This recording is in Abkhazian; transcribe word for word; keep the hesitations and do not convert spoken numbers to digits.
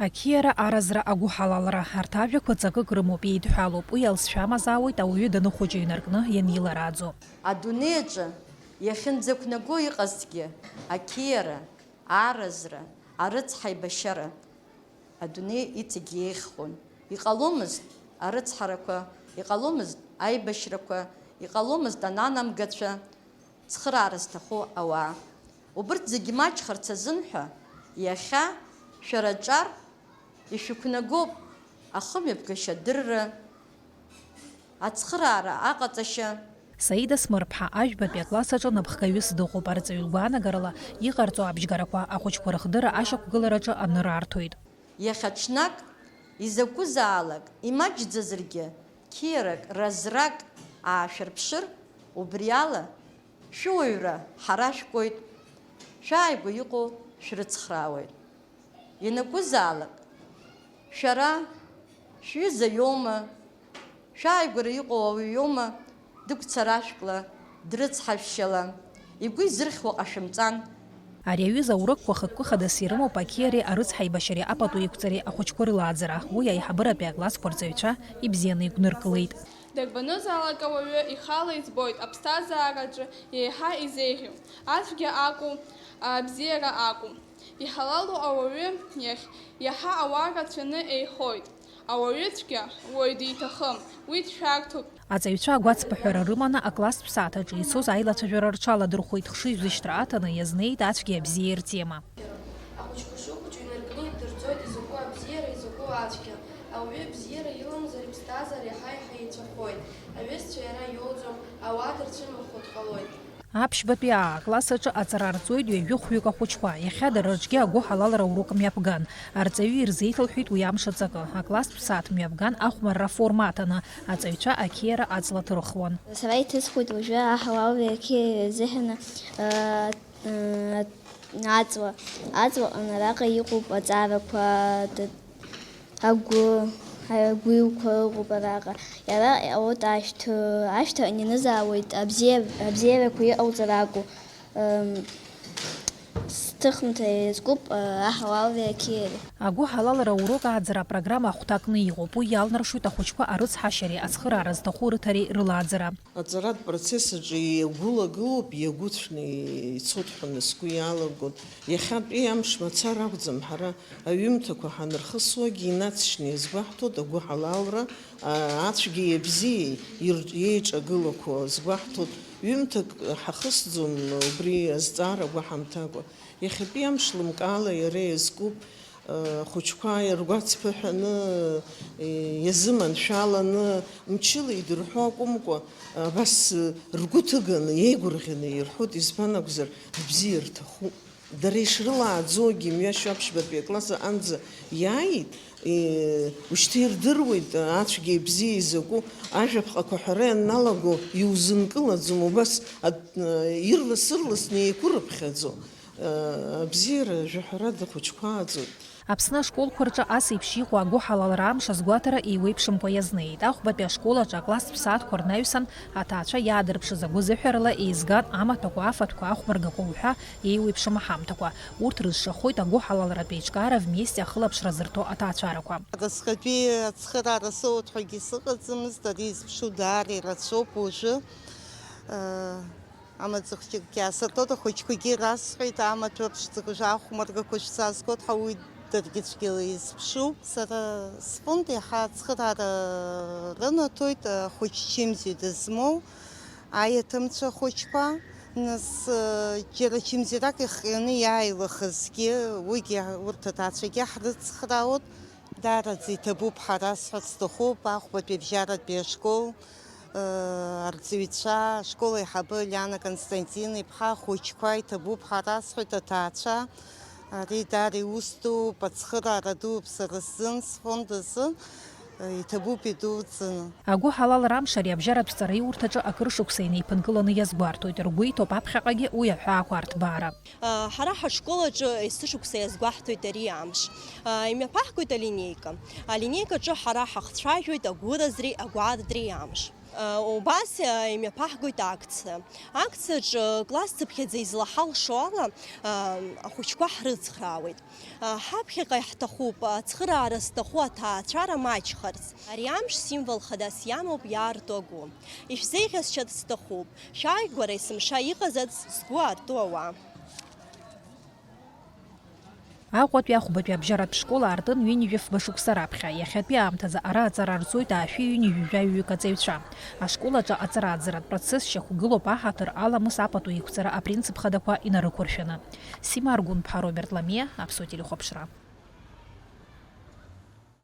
Ақьиара, аразра, агәыҳалалра, арҭ ажәақәа ҵакык рымоуп, еидҳәалоуп, уи алҵшәа амазаауеит ауаҩы даныхәыҷу инаркны ианиларааӡо. Адунеи аҿы иахьынӡақәнаго иҟазҭгьы, ақьиара, аразра, арыцҳаибашьара адунеи иҵегь иеиӷьхон. Иҟаломызт арыцҳарақәа, иҟаломызт аибашьрақәа, иҟаломызт ананамгацәа, цхыраара зҭаху ауаа. Убырҭ зегьы маҷхарц азын ҳәа, иахьа шәара аҿар ишәықәнагоуп ахымҩаԥгашьа адырра, ацхыраара аҟаҵашьа. Саида Смырԥҳа, ажәбатәи акласс аҿы напхгаҩыс дыҟоуп, арҵаҩы игәаанагарала, иҟарҵо абжьгарақәа ахәыҷқәа рыхдырра ашьақәгылараҿы аныр арҭоит. Иахьа ҽнак, изакәызаалак имаҷӡазаргьы, қьиарак, разрак аашәырԥшыр, убриала шәыуаҩра ҳара шәкуеит, шәааигәа иҟоу шәрыцхраауеит. Ианакәызаалак, шәара, шәҩыза иоума, шәааигәара иҟоу ауаҩ иоума, дыгәцарашәкла, дрыцҳашәшьала, игәы изырхьуа ҟашәымҵан. Ари аҩыза аурокқәа хықәкы хадас ирымоуп ақьиареи арыцҳаибашьареи апату еиқәҵареи ахәыҷқәа рылааӡара. Уи аиҳабыратәи аклассқәа рҵаҩцәа ибзианы игәныркылеит. Дарбанызаалак ауаҩы ихала избоит аԥсҭазаараҿы еиҳа изеиӷьу, ацәгьа акәу, абзиара акәу. Иҳалалу ауаҩы иахь иаҳа ауаа рацәаны еихоит. Ауаҩы цәгьа уаҩ диҭахым, уи дшәарҭоуп. Аҵаҩцәа агәацԥыҳәара рыманы акласстә сааҭ аҿы ицоз аилацәажәара рҽаладырхәеит хшыҩзышьҭра аҭаны иазнеит ацәгьеи абзиеи ртема. Ахәыҷқәа шыхәыҷу инаркны иддырҵоит изакәу абзиара, изакәу ацәгьа. Ауаҩы абзиара иламзар иԥсҭазаара иаҳа-иаҳа еицәахоит. Аҩызцәа иара иоуӡом, ауада рцәымӷхо дҟалоит. Аԥшьбатәи аа класс аҿы аҵара рҵоит ҩажәи хәҩык ахәыҷқәа. Иахьа дара рҿгьы агәыҳалалра урок мҩаԥган. Арҵаҩы ирзеиҭалҳәеит уи амш аҵакы. Акласстә сааҭ мҩаԥган ахәмарра форма аҭаны, аҵаҩцәа ақьиара аҵла ҭырхуан. Сара иҭысхуеит уажәы аҳалалреи ақьиареи рзыҳәан, аа, аҵла. Аҵлаҟны араҟа иҟоуп аҵарақәа, агәы, агәилқәа ыҟоуп араҟа. Иара иҟалоит ашәҭ, ашәҭ анианызаауеит абзиа-, абзиарақәа иҟауҵар акәу. Сҭыхымҭа иазкуп аҳалалреи ақьиареи. Агәыҳалалра урок ааӡара апрограмма ахәҭакны иҟоуп. Уи иалнаршоит ахәыҷқәа арыцҳашьареи ацхыраара зҭаху рыҭареи рылааӡара. Аҵаратә процесс аҿы иагәылагылоуп, иагәыцәны ицоит ҳәа сгәы иалагоит. Иахьатәи амш мацара акәӡам, ҳара аҩымҭақәа ҳанырхысуагьы инаҵшьны иазгәаҳҭоит агәыҳалалра, а, ацәгьеи абзиеи ир-, иеиҿагылақәо азгәаҳҭоит. Ҩымҭак ҳахысӡом убри азҵаара агәы ҳамҭакәа. Иахьатәи амш лымкаала иара иазкуп. Ахәыҷқәа иргәацԥыҳәаны, иазыманшәаланы, мчыла идырҳәо акәымкәа, абас ргәы ҭыганы, еигәырӷьаны ирҳәоит, избан акәзар, абзиа рҭахуп. Дара ишрылааӡогьы мҩашьо аԥшьбатәи акласс аҟынӡа иааит, ушьҭа ирдыруеит ацәгьеи абзиеи закәу, ажәаԥҟақәа аҳәара ианналаго иузынкылаӡом, убас ирлас-ырласны еиқәырыԥхьаӡо. Абзиара жәаҳәарада ахәыҷқәа ааӡоит. Аԥсны ашколқәа рҿы ас еиԥш иҟоу агәыҳалалра амш азгәаҭара еиуеиԥшымкәа иазнеит. Ахәбатәи ашкол аҿы акласстә сааҭқәа рнаҩсан аҭаацәа иаадырԥшыз агәазыҳәарала еизган амаҭәақәа, афатәқәа, ахәмаргақәа уҳәа еиуеиԥшым аҳамҭақәа. Урҭ рызшахоит агәыҳалалратә еиҿкаара Вместе ахылаԥшра зырҭо аҭаацәарақәа. Разҟатәи ацхыраара соуеит ҳәагьы сыҟаӡамызт, ари изԥшу даара ирацәоуп уажәы. Амаҵ хәҷыкгьы аасыртуеит, ахәыҷқәагьы расҳәеит, амаҭәа ԥшӡак, ахәмаргақәа шәзаазгоит ҳәа, уи даргьы цәгьала изԥшуп. Сара сфонд иаҳа ацхыраара рынаҭоит ахәыҷ чымзи дызмоу аиаҭымцәа хәыҷқәа, нас, џьара чымзарак ихҟьаны иааилахазгьы, уигьы урҭ аҭаацәагьы ҳрыцхраауеит. Даараӡа иҭабуп ҳара, сҳәарц сҭахуп, Ахәбатәи абжьаратәи ашкол. Арҵаҩцәа, ашкол аиҳабы Лиана Константин-иԥҳа, ахәыҷқәа, иҭабуп ҳәа расҳәоит, аҭаацәа, ари даара иус дууп, ацхыраара дууп сара сзын, сфонд азы, иҭабуп идуӡӡаны. Агәыҳалалра амш ари абжьаратә ҵараиурҭаҿы акыр шықәса инеиԥынкыланы иазгәарҭоит, ргәы иҭоуп аԥхьаҟагьы уи аҳәаақәа арҭбаара. Ҳара ҳашкол аҿы есышықәса иазгәаҳҭоит ари амш. Имҩаԥаҳгоит алинеика. Алинеикаҿы ҳара ҳахцәажәоит агәыразреи агәаардреи амш. Убас имҩаԥаҳгоит акциа. Акциаҿы класс цыԥхьаӡа излаҳалшо ала, ахәыҷқәа ҳрыцхраауеит. Ҳаԥхьаҟа иаҳҭахуп ацхыраара зҭаху аҭаацәара маҷхарц. Ари амш символ хадас иамоуп иаарту агәы. Ишәзеиӷьасшьарц сҭахуп, шәааигәара есымша иҟазарц згәы аарту ауаа. Аҟәатәи ахәбатәи абжьаратә школ аартын ҩынҩажәи фба шықәса раԥхьа. Иахьатәи аамҭазы ара аҵара рҵоит аашәи ҩынҩажәи жәаҩык аҵаҩцәа. Ашкол аҿы аҵара-ааӡаратә процесс шьақәгылоуп аҳаҭыр аламыс апату еиқәҵара апринцип хадақәа инарықәыршәаны. Сима Аргәынԥҳа, Роберт Ламиа, Аԥсуа телехәаԥшра.